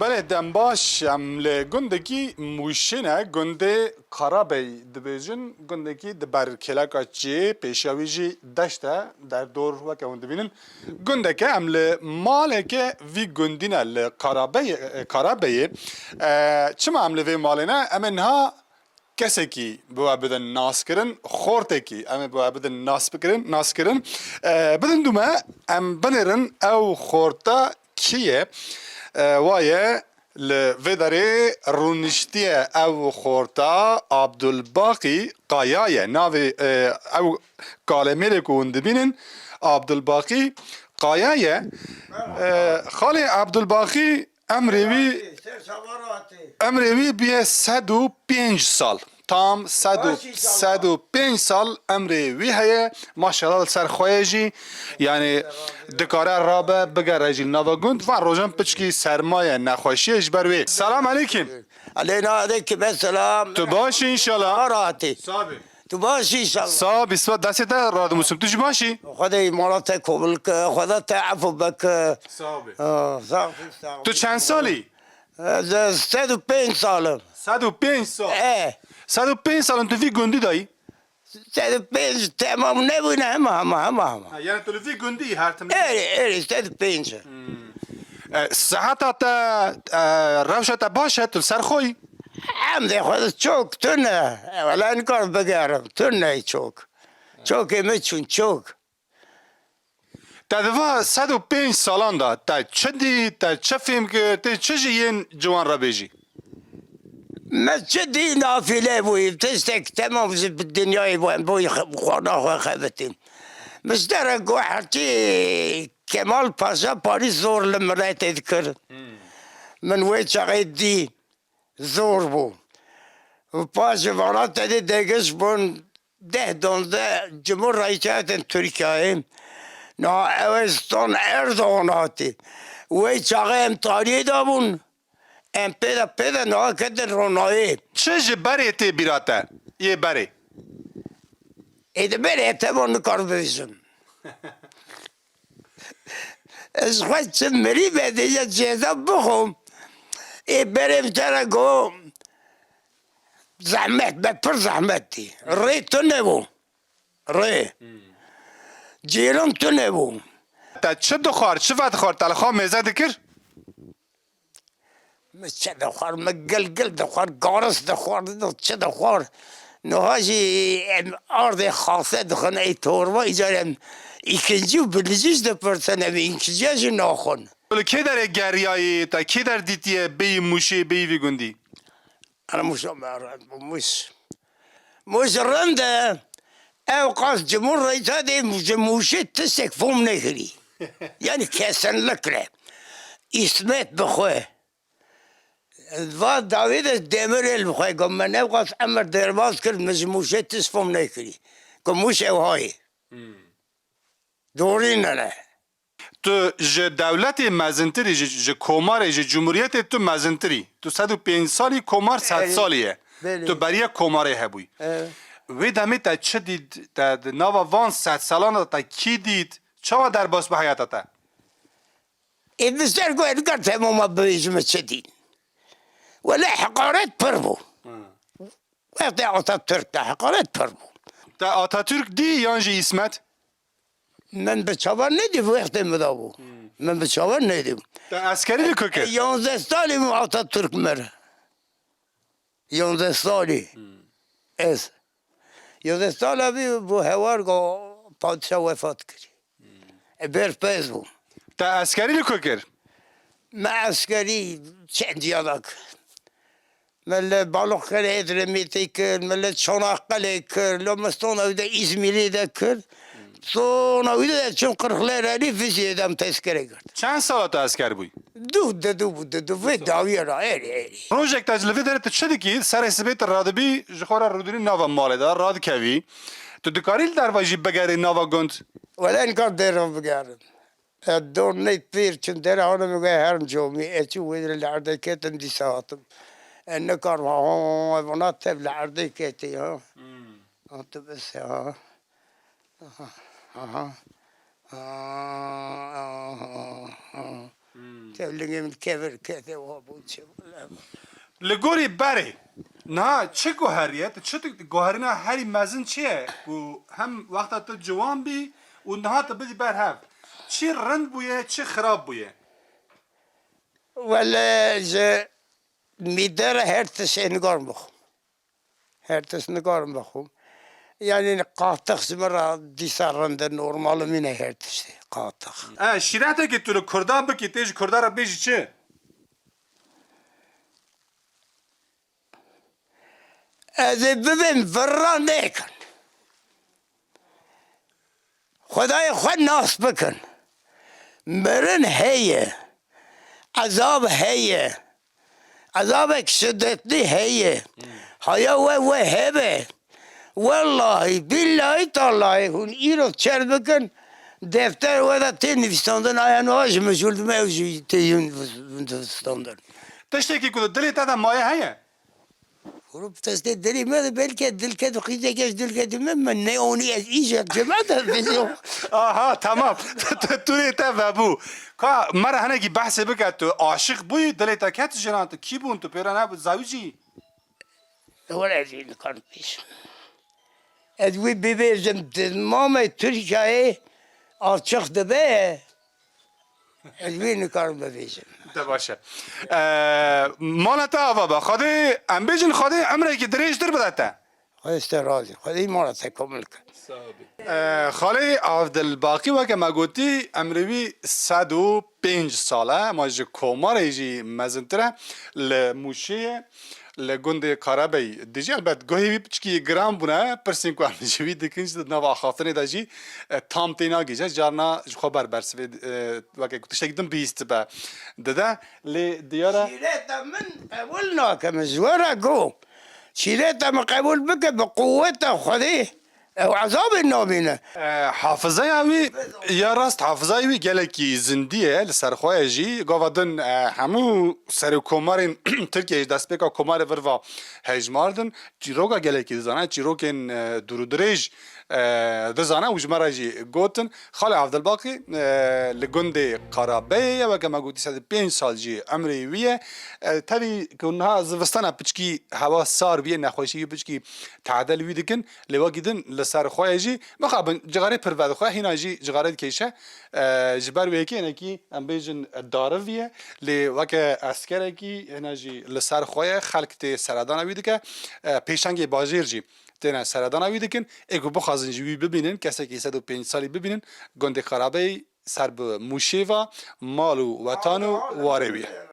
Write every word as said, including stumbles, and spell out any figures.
Belê, dem baş, em li gundekî Mûşê ne, gundê Karabey dibêjin, gundekî di ber kêleka çiyê, pêşiya wî jî deşt e, derdor weke hûn dibînin. Gundeke em li maleke vî gundî ne, li Karabey-, Karabeyê. E, çima em li vê malê ne? Em ê niha kesekî bi we bidin naskirin, xortekî em ê bi we bidin nas bikirin, naskirin. E, bidin dû me, em binêrin ew xorta kî ye? E, wa ye li vê derê rûniştiye ew xorta Abdulbaqî Kaya ye. Navê, e, ew kalemêrê ku hûn dibînin Abdulbaqî Kaya ye. E, xalê Abdulbaqî Emrê wî, Ser çava rahatê. Emrê wî bûye sed û pênc sal. Tam sed û, Başî sal. Sed û pênc sal emrê wî heye. Maşallah li ser xwe ye jî. Yani dikare rabe, bigere jî li nava gund. Van rojan piçkî serma ye, nexweşî ye ji ber wê. Selam aleyküm. Aleyna aleyküm selam. Tu baş î înşallah? Rahatê. Sabi. Tu baş î înşallah. Sağ ol, bismillah. Destê te radimusim. Tu jî baş î? Xwedê mala te komil ke, Xweda te efû bike. Sağ ol. Ah, sağ ol, sağ ol. Tu çend salî? Ez sed û pênc sal im. Sed û pênc sal? E. Sed û pênc sal in tu vî gundî de yî? Sed û pênc temam nebûne, hema, hema, hema, hema. Ha, yani tu li vî gundî yî her tim? Erê, erê, sed û pênc. Hmm. E, siheta te, e, rewşa te baş e, tu li ser xwe yî? Hemdê Xwedê çok tune. E, wela nikar bigerim. Tune çok. Çokê min çûn çok. Te di va sed û pênc salan de te çi dî, te çi fêm kir, tê çi ji yên ciwan re bêjî? Me çi dî nafîle bûyî, tiştek temam ji bi dinyayê bû, em bûyî xe-, xwana xwe xebitîn. Min ji te re got, herçî Kemal Paşa parî zor li miletê dikir. Min wê çaxê dî. Zor bû. Û paşê vana tedê dêgiş bûn deh donzdeh cumhur reîsê hatin Tirkiyeyê. Niha ew ê Stan Erdogan hatî. Wê çaxê em tariyê de bûn. Em pê de, pê de niha ketin ronayê. Çi ji berê tê bîra te? Yê berê? Ê di berê te van nikar bibêjim. Ez xwe çi mirî be dêje ceza bixwim. Ê berê min te re got, zehmet be, pir zehmet dî. Rê tune bû. Rê. Cîran tune bû. Te çi dixwar, çi vedixwar, te li xwe mêze dikir? Min çi dixwar, min gil gil dixwar, garis dixwar, çi dixwar. Niha jî em ardê xase dixwin, ey torba, îcar em îkincî û birinci jî dipirsin, em îkinciya jî naxwin. Tu li kê derê geriyayî, te kê der dîtiye, bêyî Mûşê, bêyî vî gundî? Ana Mûşa me rind bû, Mûş. Mûş rind e. Ew qas cumhur reîsa dê ji Mûşê tiştek fom nekirî. Yani kesinlikle. Îsmet bi xwe. Va dawî de Demirel bi xwe got, me ne qas emir derbas kir, min ji Mûşê tişt fom nekirî. Got Mûş ew hayê. Dorî ne ne. Tu ji dewletê mezintirî, ji, ji komarê, ji cumhuriyetê tu mezintirî. Tu sed û pênc salî, komar sed Erê. Salî ye. Belê. Tu beriya komarê hebûyî. Evet. Wê demê te çi dît, te di nava van sed salan de te kî dît? Çawa derbas bi heyata te? Ê, bi ser ku ez nikar temama bibêjim çi dîn. Wele heqaret pir bû. Hı. Wextê Atatürk de heqaret pir bû. Te Atatürk dî yan jî Îsmet? Min bi çavan nedî wextê min de bû. Hı. Min bi çavan nedî. Te eskerî li ku kir? E, yanzdeh salî min Atatürk mir. Yanzdeh salî. Hmm. Ez. Yanzdeh sala bî bû hewar go padişah wefat kirî. Hmm. E, berpez bû. Te eskerî li ku kir? Me eskerî çend yadak. Me li Baloxxelê Edremitê kir, me li Çanakkale kir, li Mistona wî de Îzmîrê de kir. Sona wî de çûm Qirxlêr Elî viziyê de em tezkere girt. Çend sala tu esker bûyî? Du, di du bû, di du vê dawiye ra, erê, erê. Rojek te ji li vê derê tu çi dikî? Serê sibê tu radibî, ji xwe re rûdinî nava malê de, radikevî. Tu dikarî li derve jî bigerî nava gund? Wele nikar dêr re bigerim. E, don ney pêr çim dere hane min got, herim comî. E, çû wê li erdê ketim, dîsa hatim. E, nikarim, ha, ha, ha, vana tev li erdê ketî, ha. Hmm. Ha, tu bes, ha. Aha, aha. Aa, aha, aha. Hmm. Tevlingê min kevir kete wa bû çi. Li gorî berê, niha çi guheriye? Tu çi tu guherîna herî mezin çi ye? Ku hem wexta tu ciwan bî û niha tu bidî ber hev. Çi rind bûye, çi xirab bûye? Wele ji mîdere her tiştê nigar bixwim. Her tişt nigarim bixwim. Yanî qatix ji min re dîsa rind e, normal mîne her tiştê. Qatix. E, şîretekî tu li Kurda bikî, tê ji Kurda re bêjî çi? Ez ê bibêm virra nekin. Xwedayê xwe nas bikin. Mirin heye. Ezab heye. Ezabek şidetlî heye. Haya we we hebe. Wellahî, bîllahî, tallahî hûn îro çer bikin. Defter we de tê nivîsandin, aya niha ji mijûl dime ew jî tê yûn nivîsandin. Tiştekî ku di dilê te de maye heye? Hûrû bi testê dilê me de belke dilke di qîzeke ji dilke dime me ne onî ez îja cema de vizyo. Aha, tamam. Tu rê te vebû. Ka me re hinekî behsê bike, tu aşiq bûyî, dilê te ket jinan, tu kî bûn, tu pêra nebû, zawîcî? Were ez ê nikarim bêjim. Ez wî bibêjim, di mamê Tirkiyeyê açiq dibe. Ez wî nikarim bibêjim. De baş e. Mala te ava be. Xwedê, em bêjin Xwedê emrekî dirêjtir bide te. Xwedê ji te razî. Xwedê mala te komil ke. Xalê Avdilbaqî weke me gotî emrê wî sed û pênc sal e. Ma ji komarê jî mezintir e. Li Mûşê ye. Li gundê Karabey dijî. Elbet guhê wî piçkî giran bûne. Pirsên ku em ji wî dikin jî di nava axaftinê de jî e, tam tê nagihîje. Carna ji xwe ber bersivê e, weke ku tiştekî din bihîstibe dide. Lê diyar e. Şîreta min qebûl nake, min ji we re got. Şîreta min qebûl bike bi quweta Xwedê. Ew ezabê nabîne. E, hafizeya wî ya rast, hafizayê wî gelekî zindî ye li ser xwe ye jî. Gava din e, hemû serokkomarên Tirkiyeyê ji destpêka komarê vir va hejmardin. Çîroka gelekî dizane, çîrokên e, dûr û dirêj e, dizane û ji me re jî gotin. Xalê Evdilbaqî e, li gundê Qarabeyê ye, weke me gotî sed û pênc sal jî emrê wî ye. E, tevî ku niha zivistana piçkî hewa sar bûye, nexweşî wî piçkî tade li wî dikin. Lê wekî din li ser xwe ye jî. Mixabin cixarê pir vedixwe, hîna jî cixarê dikêşe. E, ji ber wê yekê hinekî em bêjin dariv ye. Lê weke eskerekî hina jî li ser xwe ye. Xelk tê seredana wî dike. E, pêşengê bajêr jî têne seredana wî dikin. Ê ku bixwazin ji wî bibînin, kesekî sed û pênc salî bibînin, gundê Xerabeyî ser bi Mûşê ve, mal û wetan û warê wî ye.